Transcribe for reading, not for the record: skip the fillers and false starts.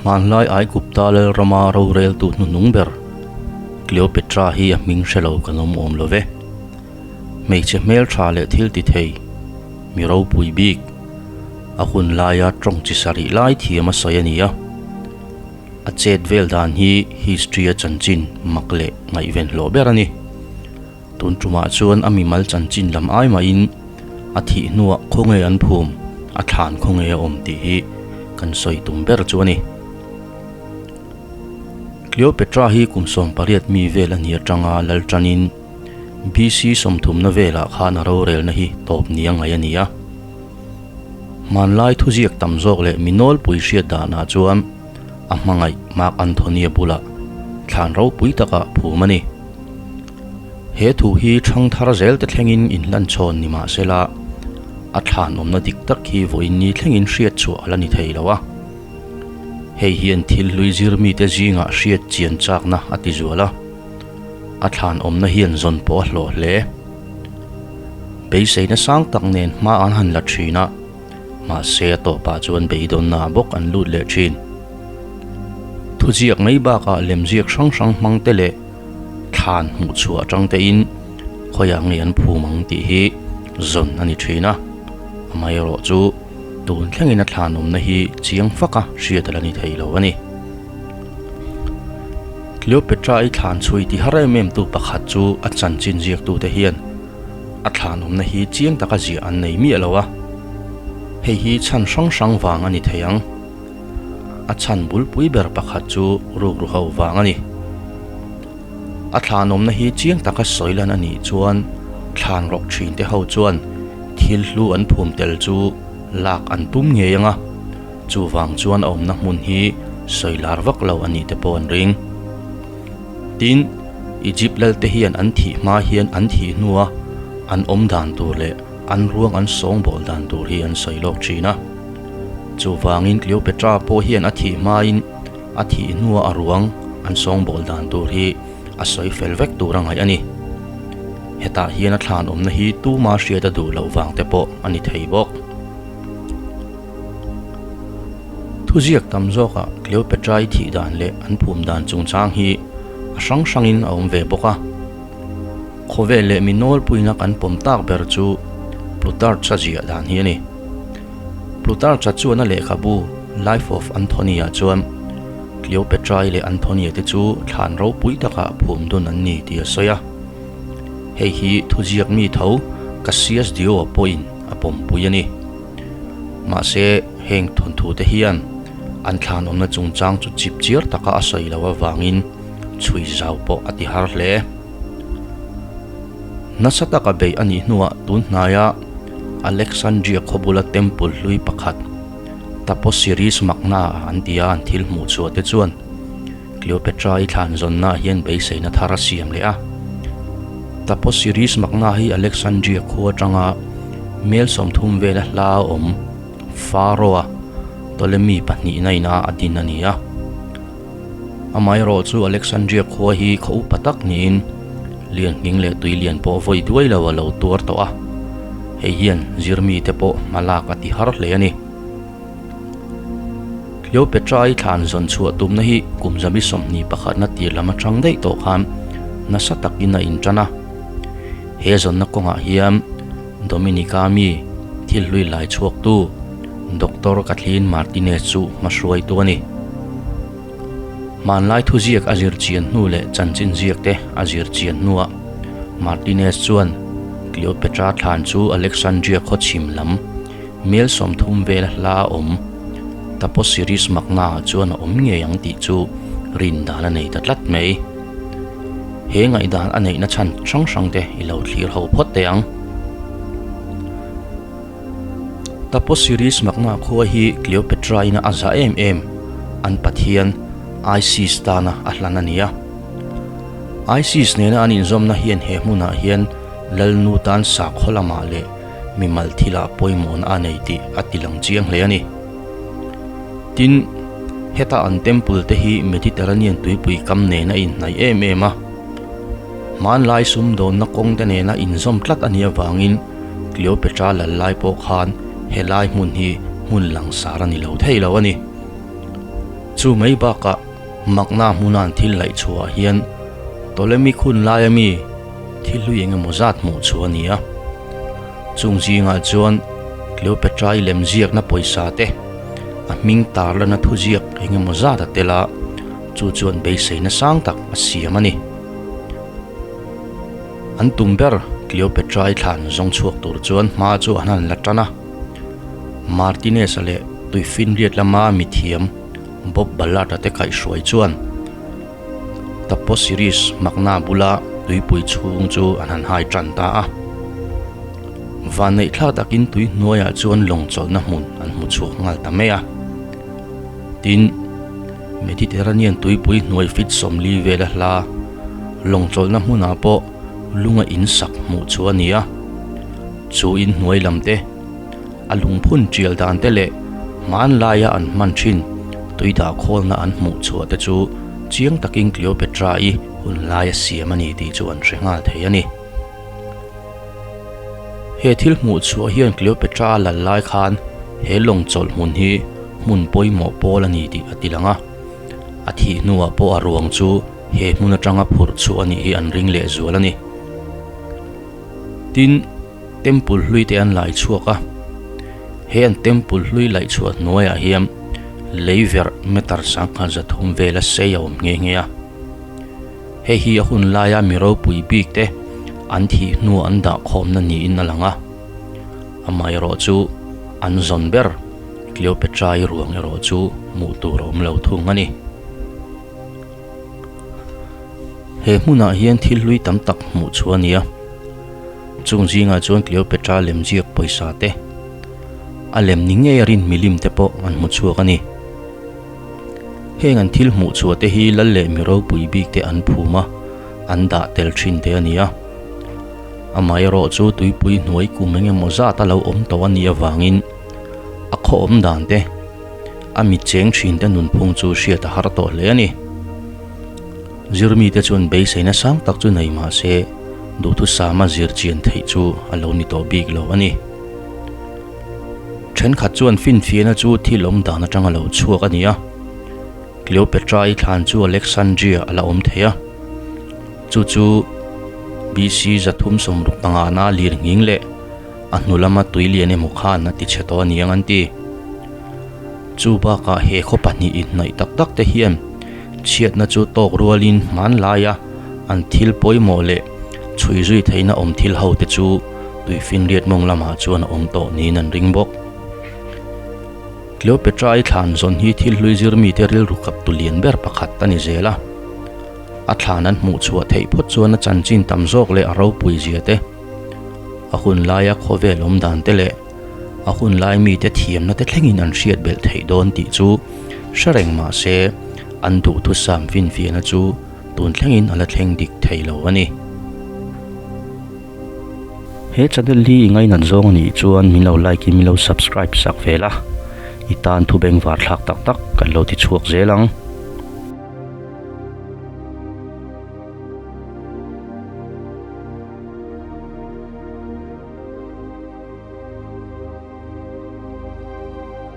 Hmanlai Aigupta lalrama roreltu hnuhnung ber Cleopatra hi a hming hre lo kan awm awm lo ve. Hmeichhe hmeltha leh thil ti thei, mi ropui bik, a hun laia tawng chi sarih lai thiam a sawi a ni a. A chet vel dan hi history a chanchin mak leh ngaihven hlawh ber a ni. Tun tumah chuan a mimal chanchin lam ai mahin a thih hnuah khawnge an phum, a thlan khawnge a awm tih hi kan sawi tum ber chu a ni. Cleopatra hi kum 18 mi vel a ni atanga lal tanin BC 30 na velah khan a rorelna hi tawp nia ngaih a ni a. Hmanlai thuziak tam zawk leh mi nawlpui hriat danah chuan a hmangaih Mark Anthony-a bulah thlan ropui takah phum a ni. He thu hi thang thar zel te thlengin inhlanchhawn ni mah sela, a thlan awmna dik tak hi vawiin ni thlengin hriat chhuah a la ni thei lo a. Hei hian thil hlui zir mite zingah hriat chian chakna a ti zual a, a thlan awmna hian zawn pawh a hlawh hle. Beiseina sang tak nen hma an han la thin a, mahse a tawpah chuan beidawnna bawk an lut leh thin. Thuziak mai bakah lemziak hrang hrang hmang te leh thlan hmuh chhuah atang tein khawiah nge an phum ang tih hi zawn a ni thin a, amaherawh chu tun thlengin a thlan awmna hi chiang fak a hriat a la ni thei lo a ni. Cleopatra-i thlan chhui ti har em em tu pakhat chu a chanchin ziaktute hian a thlan awmna hi chiang taka ziah an nei miah lo a, hei hi chhan hrang hrang vang a ni thei ang. A chhan bulpui ber pakhat chu rukru ho vang a ni. A thlan awmna hi chiang taka sawi lan a nih chuan thlan rawk thin te ho chuan thil hlu an phum tel chu lak an tum ngei ang a, chuvang chuan a awmna hmun hi sawi lar vak lo a nih te pawh an ring. Tin, Egypt lal te hian an thih hma hian an thih hnua an awm dan tur leh an ruang an sawngbawl dan tur hi an sawi lawk thin a. Chuvangin Cleopatra pawh hian a thih hmain a thih hnua a ruang an sawngbawl dan tur hi a sawi fel vek tur a ngaih a ni. Hetah hian a thlan awmna hi tuma hriat a duh loh vang te pawh a ni thei bawk. Thuziak tam zawkah Cleopatra-i thih dan leh an phum dan chungchang hi a hrang hrangin a awm ve bawk a. Khawvel leh mi nawlpuina kan pawm tak ber chu Plutarch-a ziah dan hi a ni. Plutarch-a chuan a lehkhabu Life of Anthony-ah chuan Cleopatra-i leh Anthony-a te chu thlan ropui takah phum dun an ni tih a sawi a. Hei hi thuziak mi tho Cassius Dio-a pawhin a pawmpui a ni. Mahse, heng thawnthu te hian an thlan awmna chungchang chu chip chiar taka a sawi loh avangin chhui zau pawh a ti har hle. Nasa taka beih a nih hnuah tun hnaia Alexandria khawbula temple hlui pakhat Taposiris Magna an tia an thil hmuh chhuah te chuan Cleopatra-i thlan zawnna hian beiseina thar a siam leh a. Taposiris Magna hi Alexandria khua atanga mel 30 vela hla a awm Pharaoh-a Ptolemy pahnihna ina a din a ni a. Amaherawh chu Alexandria khua hi khaw upa tak niin lianhming leh tui lian pawh vawi duai lo a lo tuar tawh a, hei hian zirmite pawh hma lak a ti har hle a ni. Cleopatra-i thlan zawn chhuah tumna hi kum 21 na tir lam atang daih tawh khan nasa takin a intan a. He zawnna kawngah hian Dominica mi thil hlui lai chhuaktu Doctor Kathleen Martinez chu hmahruaitu a ni. Hmanlai thuziak a zir chian hnu leh chanchin ziak te a zir chian hnuah Martinez chuan Cleopatra thlan chu Alexandria khaw chhim lam mel 30 vela hla a awm Taposiris Magna ah chuan a awm ngei ang tih chu rin dan a nei ta tlat mai. He ngaihdan a neihna chhan hrang hrang te i lo thlir ho phawt teh ang. Taposiris Magna khua hi Cleopatra-in a za em em, an pathian Isis tana a hlan a ni a. Isis nena an inzawmna hian he hmunah hian Lalnu tan sakhaw lamah leh mimal thilah pawimawhna a nei tih a tilang chiang hle a ni. Tin, heta an temple te hi Mediterranean tuipui kam nen a inhnaih em em a. Hmanlai sumdawnna kawng te nena inzawm tlat a nih avangin Cleopatra lal lai pawh khan helai hmun hi hmun langsar a ni lo thei lo a ni. Chu mai bakah Makna hmuna an thil laih chhuah hian Ptolemy khun laia mi thil hlui eng emaw zat hmuh chhuah a ni a. Chung zingah chuan Cleopatra-i lem ziakna pawisa te, a hming tarlana thuziak eng emaw zat a tel a, chu chuan beiseina sang tak a siam a ni. An tum ber Cleopatra-i thlan zawng chhuak tur chuan hma chu an han la tan a. Martinez-a leh Tuifinriat lama mithiam Bob Ballard-a te kaihhruai chuan Taposiris makna bula tuipui chhung chu an han hai tan ta a. Vanneih thla takin tui hnuaiah chuan lawng chawlhna hmun an hmu chhuak nghal ta mai a. Tin, Mediterranean tuipui hnuai fit 40 vela hla lawng chawlhna hmunah pawh lunga in sak hmuh chu a ni a. Chu in hnuai lam te, a lungphun tial dan te leh hmanlaia an hman thin tui dah khawlna an hmuh chhuah te chu chiang takin Cleopatra-i hun laia siam a ni tih chu an hre nghal thei a ni. He thil hmuh chhuah hian Cleopatra a lal lai khan he lawng chawlh hmun hi hmun pawimawh pawl a ni tih a ti lang a. A thih hnuah pawh a ruang chu he hmun atanga phurh chhuah a nih hi an ring leh zual a ni. Tin, temple hlui te an lai chhuak a, he an temple hlui laih chhuah hnuaiah hian lei verh meter 1300 vela sei a awm nghe nghe a. Hei hi a hun laia mi ropui bik te an thih hnu an dah khawmna niin a lang a. Amaherawh chu an zawn ber Cleopatra-i ruang erawh chu hmuh tur a awm lo thung a ni. He hmunah hian thil hlui tam tak hmuh chhuah a ni a. Chung zingah chuan Cleopatra lemziak pawisa te, a lem ni ngei a rin milim te pawh an hmu chhuak a ni. Heng an thil hmuh chhuah te hi lal leh mi ropui bik te an phum a, an dah tel thin te a ni a. Amaherawh chu tuipui hnuai kum eng emaw zat a lo awm tawh a nih avangin a khaw awm dan te, a mi cheng thin te nunphung chu hriat a har tawh hle a ni. Zirmite chuan beiseina sang tak chu nei mah se duhthusama zir chian theih chu a lo ni tawh bik lo a ni. Thenkhat chuan finfiahna chu thil awm dan atanga lo chhuak a ni a, Cleopatra-i thlan chu Alexandria a la awm thei a, chu chu BC 365 na lir nghing leh a hnu lama tui lian emaw khan a ti chhe tawh a ni ang an ti. Chu bakah he khaw pahnih inhnaih tak tak te hian chhiatna chu tawk rualin hmanlaia an thil pawimawh leh chhui zui theihna awm thil ho te chu Tuifinriat mawng lamah chuan a awm tawh niin an ring bawk. Cleopatra-i thlan zawn hi thil hlui zir mite rilru kap tu lian ber pakhat a ni zel a. A thlan an hmuh chhuah theih phawt chuan a chanchin tam zawk leh a ropui zia te, a hun laia khawvel awm dan te leh a hun lai mite thiamna te thlengin an hriat belh theih dawn tih chu hre reng mah se an duhthusam finfiahna chu tun thlengin a la thleng dik thei lo a ni. He channel hi i ngainat zawng a nih chuan min lo like in min lo subscribe sak ve la, i tan thu bengvar thlak tak tak kan lo ti chhuak zel ang.